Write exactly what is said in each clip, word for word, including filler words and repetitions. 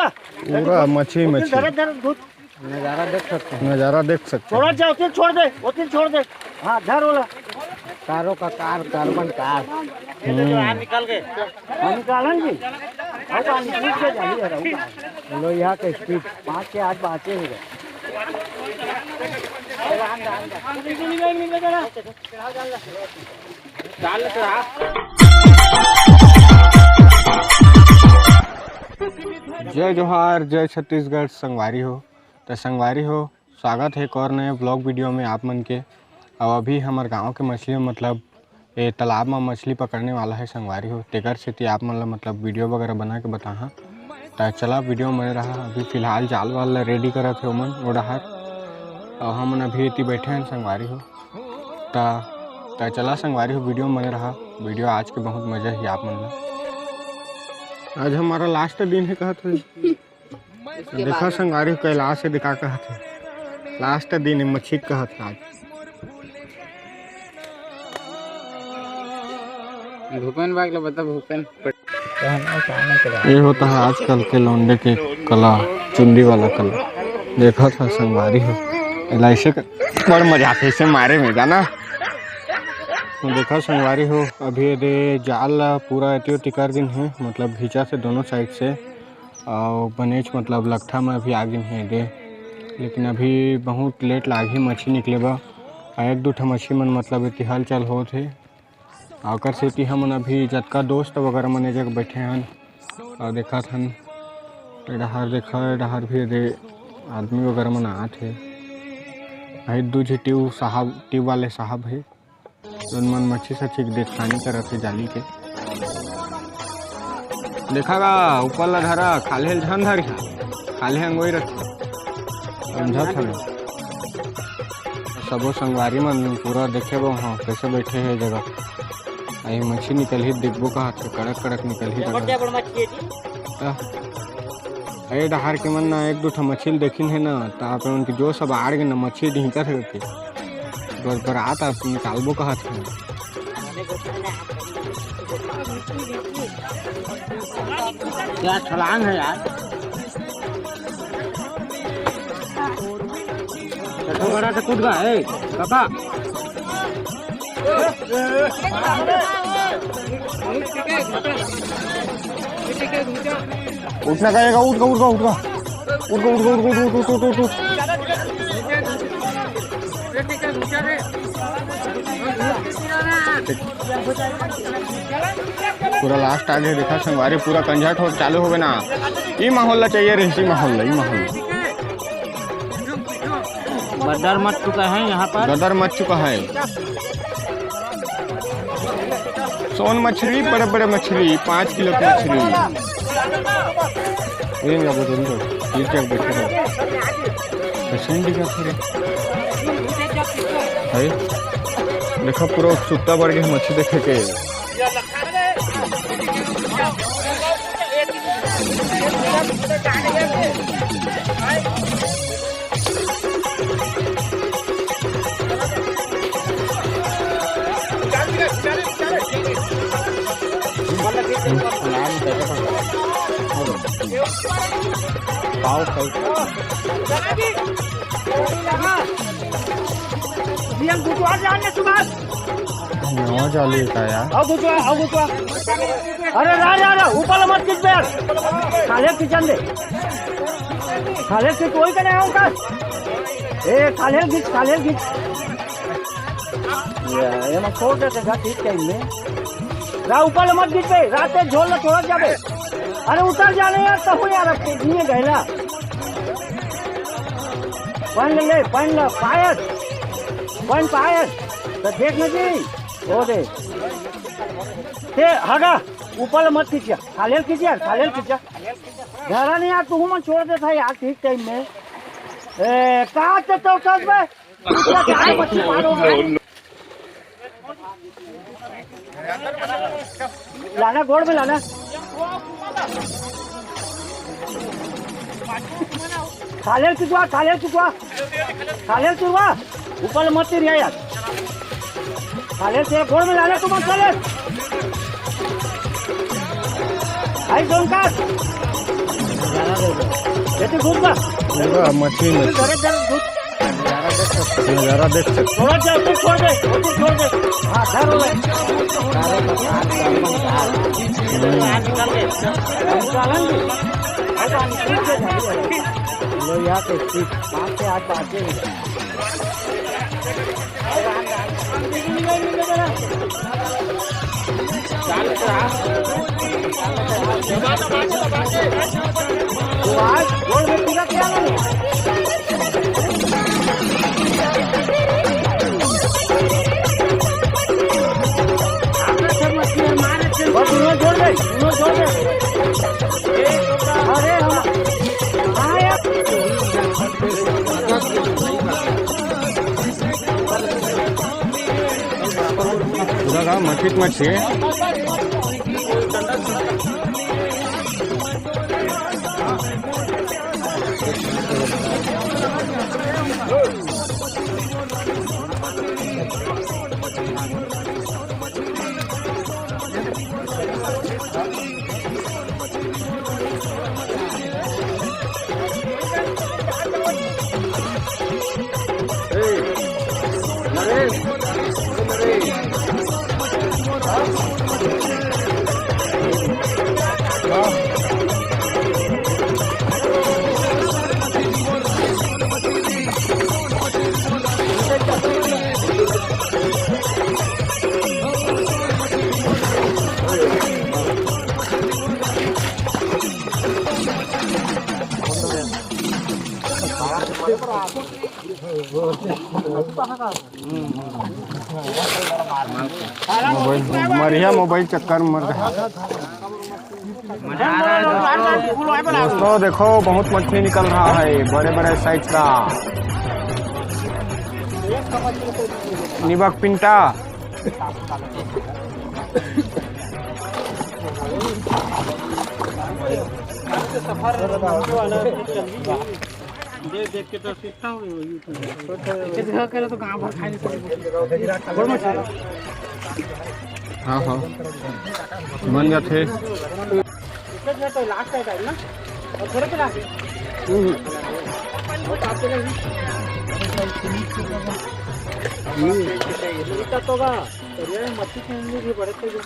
पूरा मछली, मछली। धर, धर, धर। नजारा देख सकते हैं। नजारा देख सकते हैं। छोड़ दे, उतिल छोड़ दे, उतिल छोड़ दे। हाँ, धर वाला। कारों का कार, कार्बन कार। हम्म। निकाल के। हाँ, निकालन जी। हाँ, तो निकल के जाइए, रहू का। लो, यहाँ के स्पीड पाँच के आज बाँचे हो गए। जय जोहार, जय छत्तीसगढ़ संगवारी हो। त संगवारी हो, स्वागत है एक और नए ब्लॉग वीडियो में आप मन के। अब अभी हमर गांव के मछली, मतलब ए तालाब में मछली पकड़ने वाला है संगवारी हो, तेकर सेती आप मन ला मतलब वीडियो वगैरह बना के बताहा। त चला वीडियो में रहा। अभी फिलहाल जाल वाल ला रेडी करत है ओमन ओ डहार, और हमन अभी एती बैठे हैं संगवारी हो। त त चला संगवारी हो, वीडियो में रहा। वीडियो आज के बहुत मजा ही आप मन ला। आज हमारा लास्ट दिन है कहत है। देखा संगवारी हो, कैलाश से दिखा कहत है, लास्ट दिन है मछली कहत है आज। भूपेन बाग ले बता, भूपेन पट- ये होता है आजकल के लौंडे के कला, चुंदी वाला कला। देखा था संगवारी हो, एला ऐसे क-, बड़ मजा आथे ऐसे मारे में, जाना। तो देखा संगवारी हो, अभी ये दे जाल ला पूरा एती ओती कर दिन है, मतलब घींचा से दोनों साइड से, और बनेच मतलब लकठा में अभी आ गिन हे दे, लेकिन अभी बहुत लेट लागही मछली निकले बर। आ एक दू ठा मछली मन मतलब एती हलचल होत हे, आ ओकर सेती हमन अभी जतका दोस्त वगैरह मन ए जगह बैठे हन और देखत हन। ए डहार देखा, ए डहार भी दे आदमी वगैरह मन आत हे। आ एक दू झी ट्यूब साहब, ट्यूब वाले साहब हे। जोन मन मच्छी सच्छी के देखसानी करत हे जाली के। देखा गा, ऊपर ला धरा, खाल्हे ल झन धरिहा, खाल्हे अंगोई रखे। समझत हन। सबो संगवारी मन पूरा देखे बर, हाँ, कैसे बैठे हे जगह। अई मच्छी निकलही, देखबो कहा थे, कड़क कड़क निकलही लगा। त ए डहार के मन ना एक दू ठा मछली देखिन हे ना, त आप मन के जोश अब आड़ गे ना, मछली ढींकत हे करके। बरबरात आप निकालबो कहत हे। क्या छलांग है यार। छठो गड़ा से कूद गा, ए, पापा। उठना कहेगा, उठ गा, उठ गा, उठ गा। उठ गा, उठ गा, उठ गा, उठ, उठ, उठ, उठ, उठ। पूरा लास्ट आ गया, देखा संगवारी, पूरा कंझट हो चालू हो गया ना। ई माहौल ला चाहिए रे, इसी माहौल ला, ई माहौल ला। गदर मच चुका है यहाँ पर। गदर मच चुका है। सोन मछली, बड़े बड़े मछली, पाँच किलो की मछली। ये नहीं, अब जरूर है। ये क्या बैठे हैं? कैसे नहीं दिखा फिर? है? देखो, पूरा उत्सुकता बढ़ गई मछली देखे के। पाव खाई। नवा जाली का यार। आओ घुचवा, आओ घुचवा। अरे रा, रा, रा, ऊपर मत खींच बे यार। खाल्हे खींचन दे। खाल्हे खींच, वही कने आऊं का। ए, खाल्हे खींच, खाल्हे खींच। ये, ये मैं छोड़ देते था ठीक टाइम में। रा, ऊपर मत खींच बे, रात के झोल ला छोड़ जाबे। अरे उतर जाने यार, तहु यार, अब तेज नहीं है गहला। पहन ले, पहन ले, पायल। पहन पायल। तो देख ना जी, वो दे। ते हगा, ऊपर मत खींचिया, खाल्हे खींचिया, खाल्हे खींचिया। घरा नहीं यार, तू मन छोड़ देता यार, ठीक टाइम में। ए, कहाँ से तो कर बे? इतना चाहे मत मारो। लाना, गोड़ में लाना। खाल्हे चुकवा, खाल्हे चुकवा, खाल्हे चुकवा। ऊपर मत तिर यार। खाल्हे से गोड़ में लाना तुम, खाल्हे। भाई सोनकर। जैसे घूमना। पूरा मछली में नजारा देख सकते। नजारा देख सकते। थोड़ा सा ऊपर छोड़ दे, ऊपर छोड़ दे। हाँ, धर ले। लो, यहाँ पे ठीक पाँच से आठ बार के। अरे हम, हाँ यार। पूरा गांव मछली मछली है। मोबाइल, मरिया मोबाइल चक्कर में मर गया। दोस्तों, देखो, बहुत मछली निकल रहा है, बड़े बड़े साइज का। निबक पिंटा। देख देख के तो सीखता हूँ YouTube में। एक जगह करे तो गांव भर खाए नहीं पड़ेगा। हाँ, हाँ, बन जाते। इसका जो है तो लास्ट है टाइम ना, और थोड़े के लास्ट। हम्म। हम्म। इतना तो का, तो ये मच्छी के लिए भी बड़े थे जो।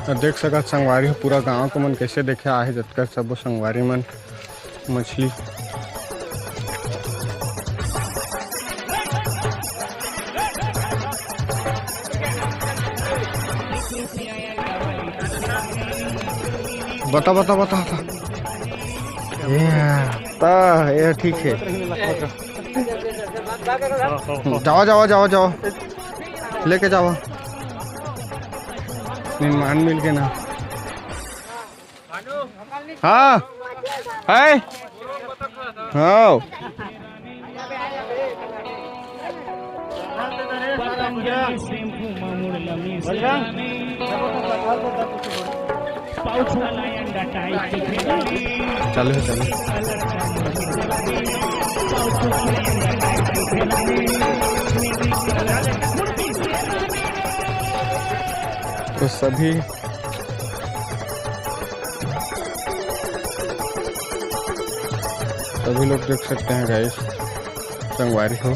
तो देख सकत संगवारी हो, पूरा गांव के मन कैसे देखे आहे, जतका सबो संगवारी मन मछली। बता, बता, बता, बता। ये, ता, ये ठीक है। जाओ, जाओ, जाओ, जाओ। लेके जाओ। निर्माण मिल के ना। हाँ। है। हाँ। चालू है, चालू। तो सभी, सभी लोग देख सकते हैं गाइस, संगवारी हो,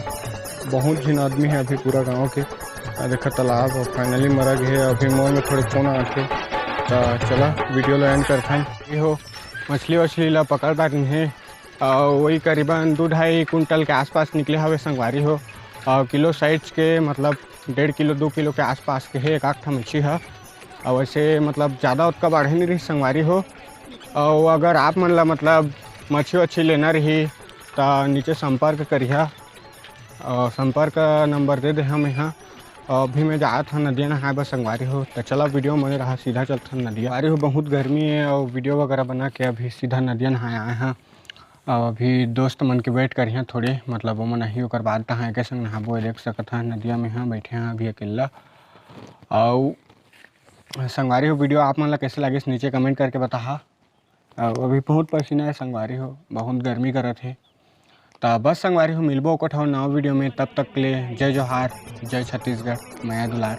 बहुत झिन आदमी है अभी पूरा गांव के। आ देखा तालाब फाइनली मरा गया है। अभी मोर में थोड़े फोन आथे, तो चला वीडियो ला एंड करथन। ये हो मछली वछली ला पकड़ डारिन हे, अउ वही करीबन दू ढाई कुंटल के आसपास निकले हवे संगवारी हो। अउ किलो साइज के, मतलब डेढ़ किलो, दू किलो के आसपास के हे एक आध ठा मच्छी ह। अउ वैसे मतलब ज़्यादा ओतका बाढ़े नहीं रही संगवारी हो। अउ अगर आप मन ला मतलब मच्छी वच्छी लेना रही, त नीचे संपर्क करिहा। अउ संपर्क नंबर दे दे हम यहाँ। अउ अभी मैं जात हन नदिया नहाए बर संगवारी हो। त चला वीडियो में रहा, सीधा चलथन नदिया। संगवारी हो, बहुत गर्मी है अउ वीडियो वगैरह बना के अभी सीधा नदिया नहाए आए हैं। अउ अभी दोस्त मन के वेट करिहा थोड़े, मतलब ओमन आही, ओकर बाद तहाँ एके संग नहाबो। देख सकत हन नदिया में हाँ बैठे हैं अभी अकेला। अउ संगवारी हो, वीडियो आप मन ला कैसे लागिस नीचे कमेंट करके बताहा। अउ अभी बहुत पसीना है संगवारी हो, बहुत गर्मी करत हे। त बस संगवारी हो, मिलबो ओकर ठो नवा वीडियो में। तब तक के लिए जय जोहार, जय छत्तीसगढ़, मया दुलार।